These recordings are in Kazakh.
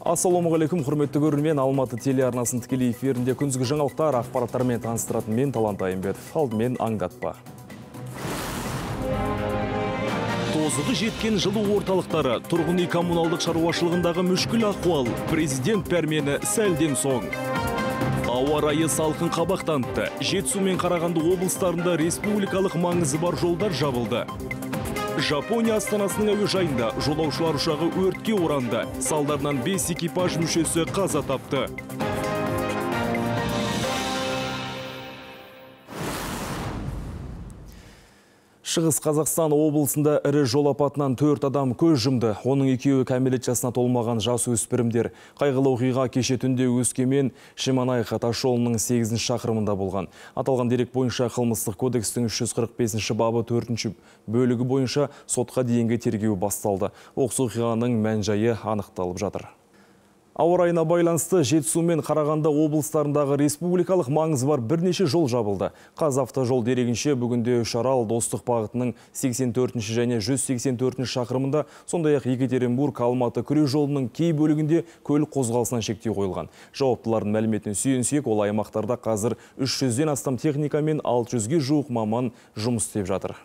Ассалаумағалейкум, құрметті көрермен, Алматы телеарнасының тікелей эфирінде күндізгі жаңалықтар, ақпараттармен таныстыратын мен Талант Айымбетов. Алдымен аңдатпа. Тозығы жеткен жылу орталықтары, тұрғын үй коммуналдық шаруашылығындағы мүшкіл ахуал, президент пәрмені сәлден соң. Ауа райы салқын қабақ танытты. Жетісу мен Қарағанды облыстарында республикалық маңызы бар жолдар жабылды. Жапония астанасының әуежайында жолаушылар ұшағы өртке оранды. Салдарынан 5 экипаж мүшесі қаза тапты. Шығыс Қазақстан облысында ірі жол апатынан 4 адам көз жұмды. Оның екеуі кәмелет жасына толмаған жас өспірімдер. Қайғылы оқиға кеше түнде Өскемен Шемонаиха тас жолының 8 шақырымында болған. Аталған дерек бойынша қылмыстық кодекстің 345 бабы 4 бөлігі бойынша сотқа дейінгі тергеу басталды. Оқыс оқиғаның мән-жайы анықталып жатыр. Ауа райына байланысты Жетісу мен Қарағанды облыстарындағы республикалық маңызы бар бірнеше жол жабылды. Қазавтожол дерегінше бүгінде Үшарал Достық бағытының 84 және 184 шақырымында, сондай-ақ Екатеринбург Алматы күре жолының кей бөлігінде көлік қозғалысына шектеу қойылған. Жауаптылардың мәліметіне сүйенсек, ол аймақтарда қазір 300-ден астам техника мен 600-ге жуық маман жұмыс істеп жатыр.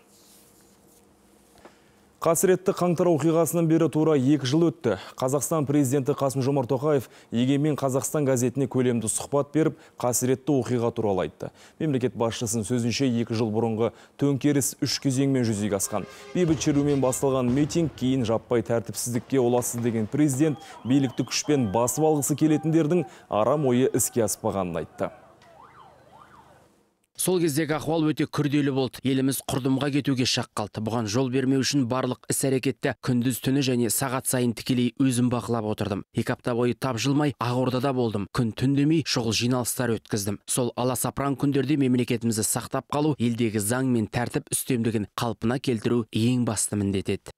Қасіретті қаңтар оқиғасынан бері тура 2 жыл өтті. Қазақстан президенті Қасым-Жомарт Тоқаев Егемен Қазақстан газетіне көлемді сұхбат беріп, қасіретті оқиға туралы айтты. Мемлекет басшысының сөзінше 2 жыл бұрынғы төңкеріс 3 кезеңмен жүзеге асқан. Бейбіт шерумен басталған митинг кейін жаппай тәртіпсіздікке ұласты деген президент билікті күшпен басып алғысы келетіндердің арам ойы іске аспағанын айтты. Сол кездегі ахуал өте күрделі болды. Еліміз құрдымға кетуге шақ қалды. Бұған жол бермеу үшін барлық іс-әрекетті күндіз түні және сағат сайын тікелей өзім бақылап отырдым. 2 апта бойы тапжылмай Ақордада болдым. Күн түн демей шұғыл жиналыстар өткіздім. Сол аласапыран күндерде мемлекетімізді сақтап қалу, елдегі заң мен тәртіп үстемдігін қалпына келтіру ең басты міндет еді.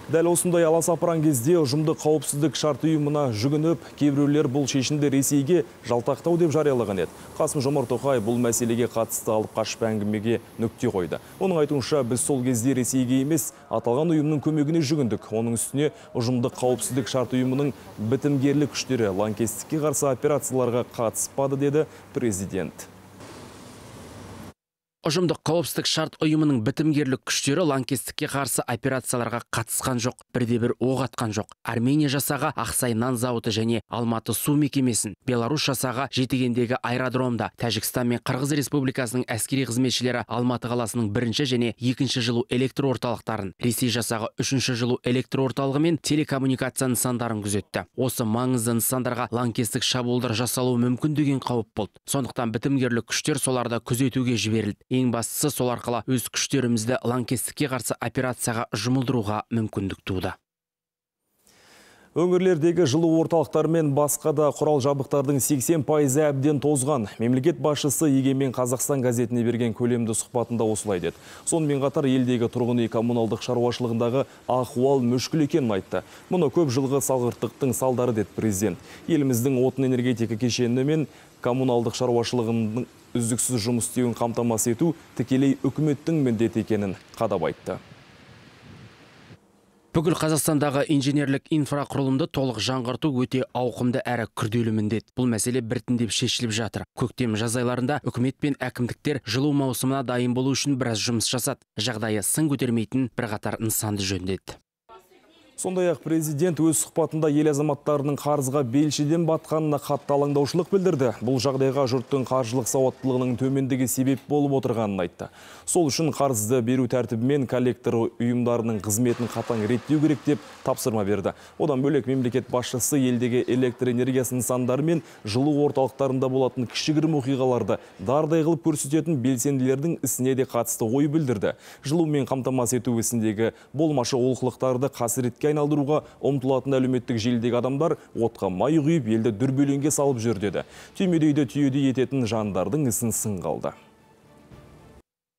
Дәл осындай аласапыран кезде ұжымдық қауіпсіздік шарт ұйымына жүгініп, кейбіреулер бұл шешімді Ресейге жалтақтау деп жариялаған еді. Қасым-Жомарт Тоқаев бұл мәселеге қатысты алып қашып әңгімеге нүкте қойды. Оның айтуынша, біз сол кезде Ресейге емес, аталған ұйымның көмегіне жүгіндік. Оның үстіне ұжымдық қауіпсіздік шарт ұйымының бітімгерлік күштері лаңкестікке қарсы операцияларға қатыспады, деді президент. Ұжымдық қауіпсіздік шарт ұйымының бітімгерлік күштері лаңкестікке қарсы операцияларға қатысқан жоқ, бірде-бір оқ атқан жоқ. Армения жасағы Ақсай нан зауыты және Алматы су мекемесін, Беларусь жасағы Жетігендегі аэродромда, Тәжікстан мен Қырғыз Республикасының әскери қызметшілері Алматы қаласының 1-ші және 2-ші жылу электр орталықтарын, Ресей жасағы 3-ші жылу электр орталығы мен телекоммуникация нысандарын күзетті. Осы маңызды нысандарға лаңкестік шабуылдар жасалуы мүмкін деген қауіп болды. Сондықтан бітімгерлік күштер соларды күзетуге жіберілді. Ең бастысы, сол арқылы өз күштерімізді лаңкестікке қарсы операцияға жұмылдыруға мүмкіндік туды. Өңірлердегі жылу орталықтары мен басқа да құрал жабдықтардың 80% әбден тозған. Мемлекет басшысы Егемен Қазақстан газетіне берген көлемді сұхбатында осылай деді. Сонымен қатар елдегі тұрғын үй коммуналдық шаруашылығындағы ахуал мүшкіл екенін айтты. Мұны көп жылғы салғырттықтың салдары деді президент. Еліміздің отын энергетика кешені мен коммуналдық шаруашылығының үздіксіз жұмыс істеуін қамтамасыз ету тікелей үкіметтің міндеті екенін қадап айтты. Бүкіл Қазақстандағы инженерлік инфрақұрылымды толық жаңғырту өте ауқымды әрі күрделі міндет. Бұл мәселе біртіндеп шешіліп жатыр. Көктем жаз айларында үкімет пен әкімдіктер жылу маусымына дайын болу үшін біраз жұмыс жасады. Жағдайы сын көтермейтін бірқатар нысанды жөндеді. Сондай-ақ президент өз сұхбатында ел азаматтарының қарызға белшеден батқанына қатты алаңдаушылық білдірді. Бұл жағдайға жұрттың қаржылық сауаттылығының төмендігі себеп болып отырғанын айтты. Сол үшін қарызды беру тәртібімен коллектор ұйымдарының қызметін қатаң реттеу керек деп тапсырма берді. Одан бөлек мемлекет басшысы елдегі электр энергиясы нысандары мен жылу орталықтарында болатын кішігірім оқиғаларды дардай қылып көрсететін белсенділердің ісіне де қатысты ой білдірді. Жылумен қамтамасыз ету ісіндегі болмашы олқылықтарды қасіретке айналдыруға ұмтылатын әлеуметтік желідегі адамдар отқа май құйып, елді дүрбелеңге салып жүр деді. Түймедейді түйедей ететін жандардың ісін сынға алды.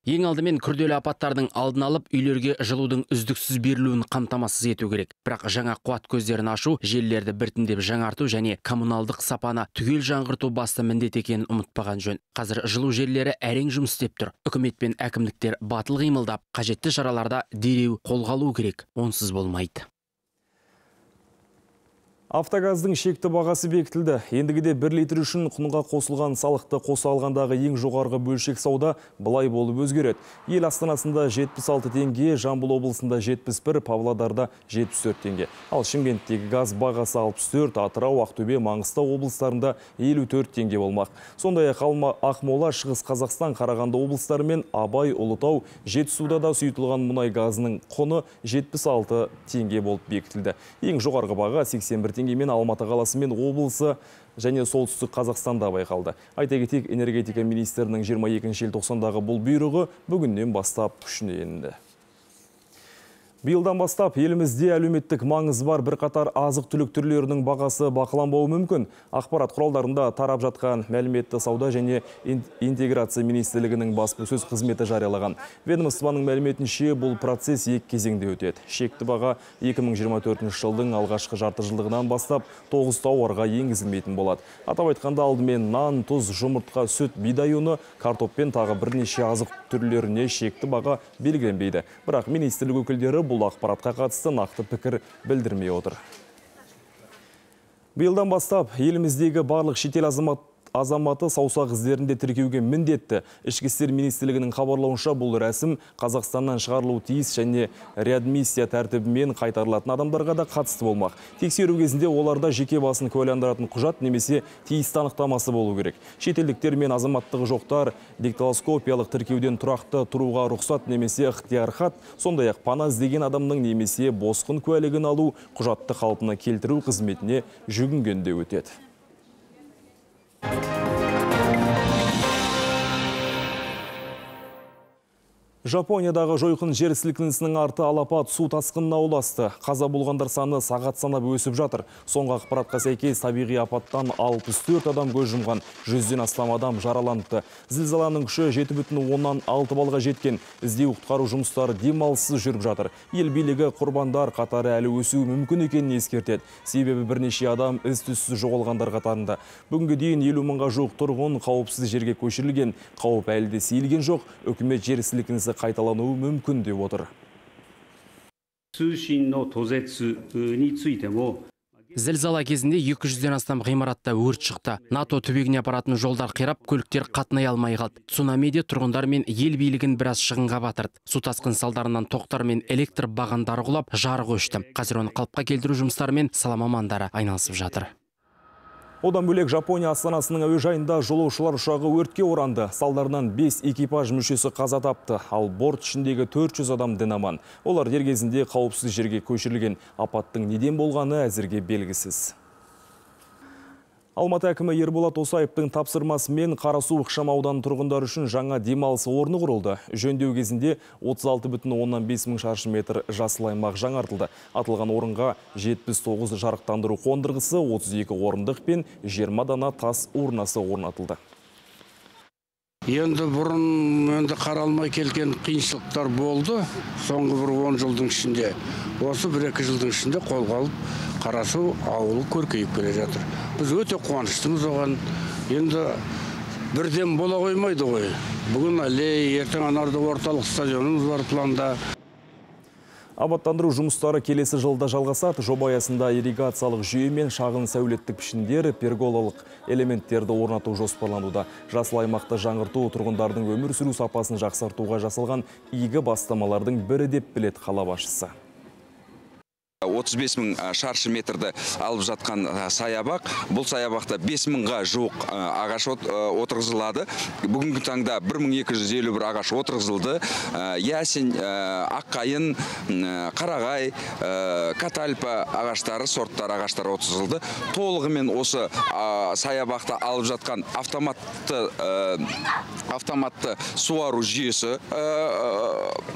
Ең алдымен күрделі апаттардың алдын алып, үйлерге жылудың үздіксіз берілуін қамтамасыз ету керек. Бірақ жаңа қуат көздерін ашу, желілерді біртіндеп жаңарту және коммуналдық сапаны түгел жаңғырту басты міндет екенін ұмытпаған жөн. Қазір жылу желілері әрең жұмыс істеп тұр. Үкімет пен әкімдіктер батыл қимылдап, қажетті шараларда дереу қолға алу керек. Онсыз болмайды. Автогаздың шекті бағасы бекітілді. Ендігіде 1 литр үшін құнға қосылған салықты қоса алғандағы ең жоғарғы бөлшек сауда былай болып өзгереді. Ел астанасында 76 теңге, Жамбыл облысында 71, Павлодарда 74 теңге. Ал Шымкенттегі газ бағасы 64, Атырау, Ақтөбе, Маңғыстау облыстарында 54 теңге болмақ. Сондай-ақ Ақмола, Шығыс Қазақстан, Қарағанды облыстары мен Абай, Ұлытау, Жетісуда да сұйытылған мұнай газының құны 76 теңге болып бекітілді. Ең жоғарғы баға 81 теңгемен Алматы қаласы мен облысы және Солтүстік Қазақстанда байқалды. Айта кетейік, энергетика министрінің 22 желтоқсандағы бұл бұйрығы бүгіннен бастап күшіне енді. Биылдан бастап елімізде әлеуметтік маңызы бар бірқатар азық-түлік түрлерінің бағасы бақыланбауы мүмкін. Ақпарат құралдарында тарап жатқан мәліметті Сауда және интеграция министрлігінің баспасөз қызметі жариялаған. Ведомствоның мәліметінше, бұл процесс екі кезеңде өтеді. Шекті баға 2024 жылдың алғашқы жартыжылдығынан бастап 9 тауарға енгізілмейтін болады. Атап айтқанда, алдымен нан, тұз, жұмыртқа, сүт, бидай ұны, картоп пен тағы бірнеше азық түрлеріне шекті баға белгіленбейді. Бірақ министрлік өкілдері бұл ақпаратқа қатысты нақты пікір білдірмей отыр. Биылдан бастап еліміздегі барлық шетел азаматы саусақ іздерінде тіркеуге міндетті. Ішкі істер министрлігінің хабарлауынша, бұл рәсім Қазақстаннан шығарылуы тиіс және реадмиссия тәртібімен қайтарылатын адамдарға да қатысты болмақ. Тексеру кезінде оларда жеке басын куәландыратын құжат немесе тиісті анықтамасы болу керек. Шетелдіктер мен азаматтығы жоқтар дактилоскопиялық тіркеуден тұрақты тұруға рұқсат немесе ықтияр хат, сондай-ақ пана іздеген адамның немесе босқын куәлігін алу құжатты қалпына келтіру қызметіне жүгінгенде өтеді. Жапониядағы жойқын жер сілкінісінің арты алапат су тасқынына ұласты. Қаза болғандар саны сағат санап өсіп жатыр. Соңғы ақпаратқа сәйкес табиғи апаттан 64 адам көз жұмған, 100-ден астам адам жараланыпты. Зілзаланың күші 7,6 балға жеткен. Іздеу құтқару жұмыстары демалыссыз жүріп жатыр. Ел билігі құрбандар қатары әлі өсуі мүмкін екенін ескертеді. Себебі бірнеше адам із-түзсіз жоғалғандар қатарында. Бүгінге дейін 50 мыңға жуық тұрғын қауіпсіз жерге көшірілген. Қауіп әлі де сейілген жоқ. Үкімет жер сілкінісі қайталануы мүмкін деп отыр. Зілзала кезінде 200-ден астам ғимаратта өрт шықты. НАТО түбегіне апаратын жолдар қирап, көліктер қатынай алмай қалды. Цунами де тұрғындар мен ел билігін біраз шығынға батырды. Су тасқын салдарынан тоқтар мен электр бағандары құлап, жарық өшті. Қазір оны қалыпқа келтіру жұмыстарымен сала мамандары айналысып жатыр. Одан бөлек Жапония астанасының әуежайында жолаушылар ұшағы өртке оранды. Салдарынан 5 экипаж мүшесі қаза тапты, ал борт ішіндегі 400 адам дін аман. Олар дер кезінде қауіпсіз жерге көшірілген. Апаттың неден болғаны әзірге белгісіз. Алматы әкімі Ерболат Осаевтың тапсырмасымен Қарасу ықшам ауданы тұрғындары үшін жаңа демалыс орны құрылды. Жөндеу кезінде 36,5 мың шаршы метр жасыл аймақ жаңартылды. Аталған орынға 79 жарықтандыру қондырғысы, 32 орындық пен 20 дана тас урнасы орнатылды. Енді бұрын енді қаралмай келген қиыншылықтар болды. Соңғы бір 10 жылдың ішінде, осы 1-2 жылдың ішінде қолға алып Қарасу ауылы көркейіп келе жатыр. Біз өте қуаныштымыз оған. Енді бірден бола қоймайды ғой. Бүгін аллея, ертең анарда орталық стадионымыз бар планда. Абаттандыру жұмыстары келесі жылда жалғасады. Жоба аясында ирригациялық жүйе мен шағын сәулеттік пішіндер, перголалық элементтерді орнату жоспарлануда. Жасыл аймақты жаңғырту тұрғындардың өмір сүру сапасын жақсартуға жасалған игі бастамалардың бірі деп біледі қала басшысы. 35 мың шаршы метрді алып жатқан саябақ. Бұл саябақта 5 мыңға жуық ағаш отырғызылады. Бүгінгі таңда 1251 ағаш отырғызылды. Ясень, аққайын, қарағай, катальпа ағаштары, сорттар ағаштары отырғызылды. Толығымен осы саябақта алып жатқан автоматты суару жүйесі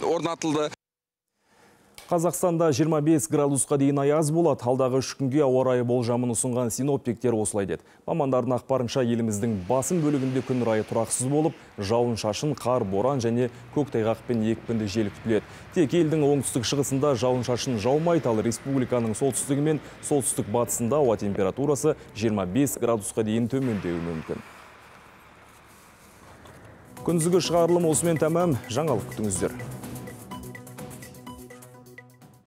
орнатылды. Қазақстанда 25 градусқа дейін аяз болады. Алдағы 3 күнге ауа райы болжамын ұсынған синоптиктер осылай деді. Мамандардың ақпарынша еліміздің басым бөлігінде күн райы тұрақсыз болып, жауын-шашын, қар, боран және көктайғақ пен екпінді жел күтіледі. Тек елдің оңтүстік шығысында жауын-шашын жаумайды, ал республиканың солтүстігі мен солтүстік батысында ауа температурасы 25 градусқа дейін төмендеуі мүмкін. Күндізгі шығарылым осымен тәмам. Жаңалық күтіңіздер.